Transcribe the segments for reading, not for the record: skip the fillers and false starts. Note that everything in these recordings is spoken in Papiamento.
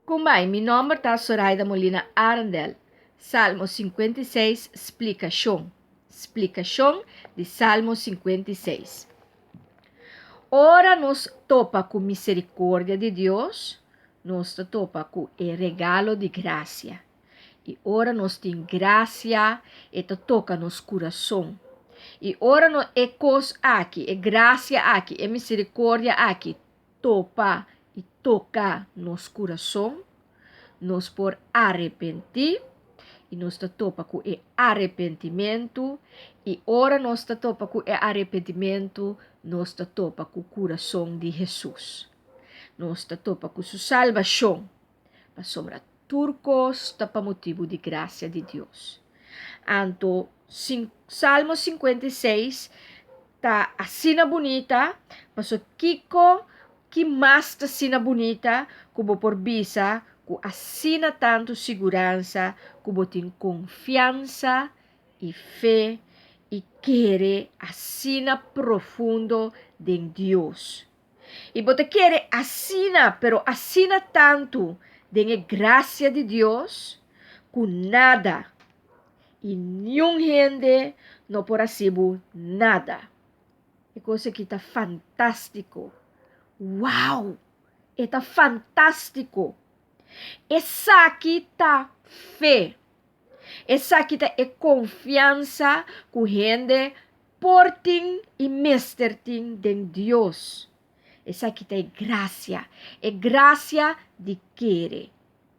Kumbai, mi nòmber ta Soraida Molina Arendel. Salmo 56, splikashon. Splikashon di Salmo 56. Ora nos topa ku miserikordia di Dios, nos ta topa ku e regalo di grasia. I ora nos tin grasia, e ta toka nos kurason. I ora no e kos aki, e grasia aki, e miserikordia aki topa i toka nos kurason, nos por arepentí i nos ta topa ku e arepentimentu i ora nos ta topa ku e arepentimentu, nos ta topa ku kurason di Hesus. Nos ta topa ku su salbashon, pasobra tur kos ta pa motibu di grasia di Dios. Anto, Salmo 56 ta asina bunita, paso kiko ki mas ta asina bunita ku bo por bisa ku asina tantu siguransa ku bo tin konfiansa i fe i kere asina profundo den Dios. I bo ta kere asina, pero asina tantu den e grasia di Dios ku nada i niun hende no por hasi bo nada. E kos aki ta fantástiko. Wow! E ta fantástiko! Esaki ta fe. Esaki ta e konfiansa ku hende por tin i mester tin den Dios. Esaki ta e grasia, e grasia di kere.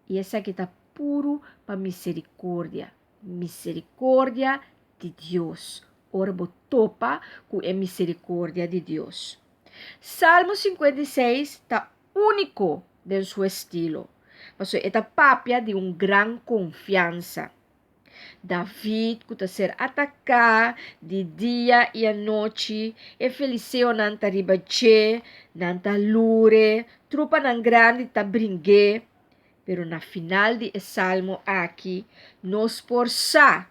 I esaki ta puru pa miserikordia, miserikordia di Dios, ora bo topa ku e miserikordia di Dios. Salmo 56 ta úniko den su estilo, pasobra e ta papia di un gran konfiansa. David ku ta ser ataká di dia i anochi, e filisteonan ta riba dje, nan ta lur'e, trupanan grandi ta bring'é. Pero na final di e salmo aki nos por sa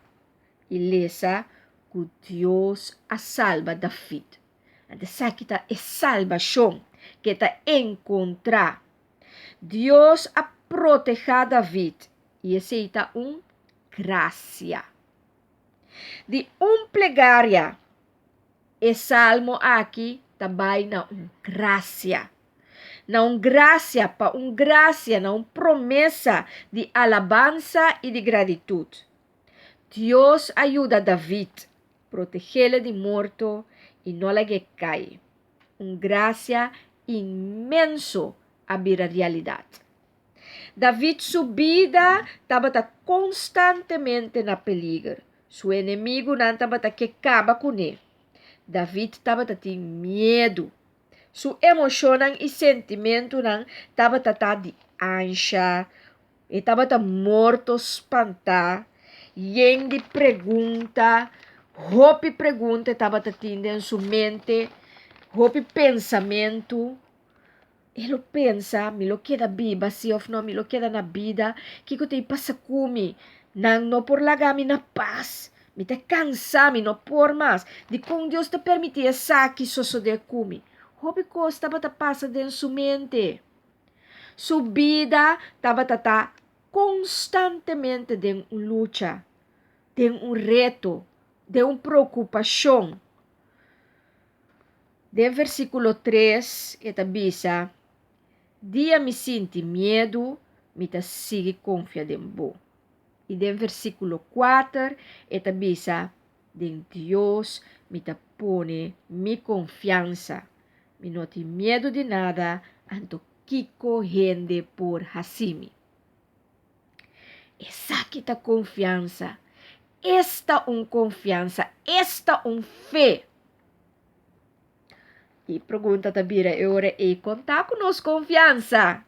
i lesa ku Dios a salba David. Anto esaki ta e salbashon ku e ta enkontrá. Dios a protehá David i esei ta un grasia. Di un plegaria, e salmo aki ta bai na un grasia. Na un grasia, pa un grasia, na un promesa di alabansa i di gratitut. Dios a yuda David, protegele di morto i no lag'é kai. Un grasia inmenso a bira realidat. David su bida tabata konstantemente na peliger. Su enemigunan tabata ke kaba kuné. David tabata tin miedu. Su emoshonnan i sentimentunan tabata ta di ansha. E tabata morto spantá, yen di pregunta. Hopi pregunta e tabata tin den su mente, hopi pensamentu. E lo pensa, Mi lo keda biba si òf no? Mi lo keda na bida? Kiko ta e pasa ku mi? Nan no por laga mi na pas. Mi ta kansá, mi no por mas. Dikon Dios ta permití esaki sosodé ku mi? Hopi kos tabata pasa den su mente. Su bida tabata ta konstantemente den un lucha, den un reto, den un preokupashon. Den versíkulo tres e ta bisa, Dia mi sinti miedu, mi ta sigui konfia den bo. I den versíkulo kuater e ta bisa, Den Dios mi ta pone mi konfiansa. Mi no tin miedu di nada, anto kiko hende por hasi mi? Esaki ta konfiansa. Esta un konfiansa, esta un fe! E pregunta ta bira e ora ei, kon ta ku nos konfiansa?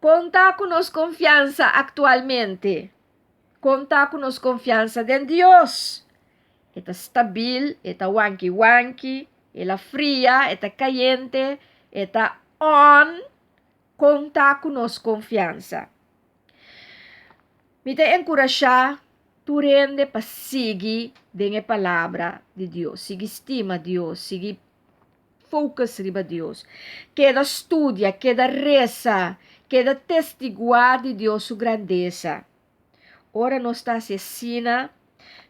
Kon ta ku nos konfiansa aktualmente? Kon ta ku nos konfiansa den Dios? E ta stabil, e ta wanki wanki, el a fria, e ta kayente, e ta on. Kon ta ku nos konfiansa? Mi ta enkurashá tur hende pa sigui den e Palabra di Dios, sigui stima Dios, sigui focus riba Dios. Keda studia, keda resa, Keda testiguá di Dios su grandesa. Ora nos ta hasi asina,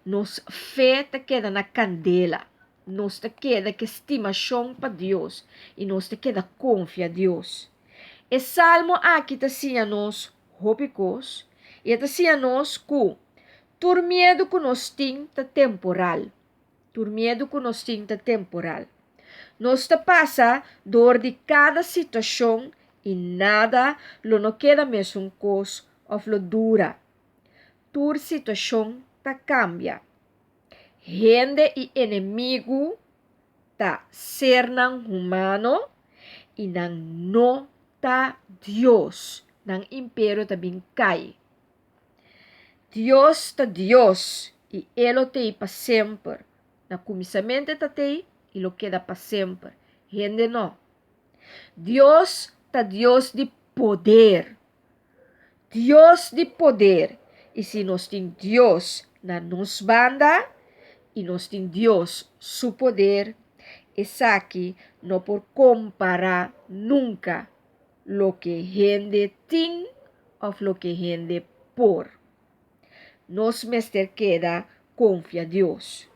nos fe ta keda na kandela. Nos ta keda ku stimashon pa Dios i nos ta keda konfia Dios. E salmo aki ta siña nos hopi kos i e ta siña nos ku tur miedu ku nos tin ta temporal. Tur miedu ku nos tin ta temporal. Nos ta pasa dor di kada situashon i nada lo no keda mesun kos òf lo dura. Tur situashon ta kambia. Hende i enemigu ta sernan humano i nan no ta Dios. Nan imperio ta bin kai. Dios ta Dios i e lo tei pa semper. Na kuminsamentu e ta tei i lo keda pa semper. Hende no. Dios ta Dios di poder. Dios di poder. I si nos tin Dios na nos banda i nos tin Dios su poder, esaki no por kompará nunka loke hende tin òf loke hende por. Nos mester keda konfia Dios.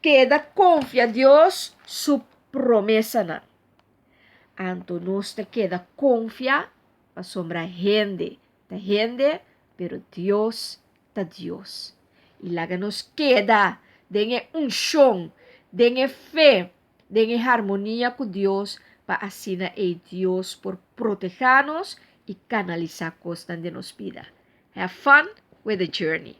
Keda konfia Dios su promesanan. Anto nos ta keda konfia pasobra hende ta hende, pero Dios ta Dios. I laga nos keda den e unshon, den e fe, den e harmonia ku Dios pa asina ei Dios por protehá nos i kanalisá kosnan den nos bida. Have fun with the journey!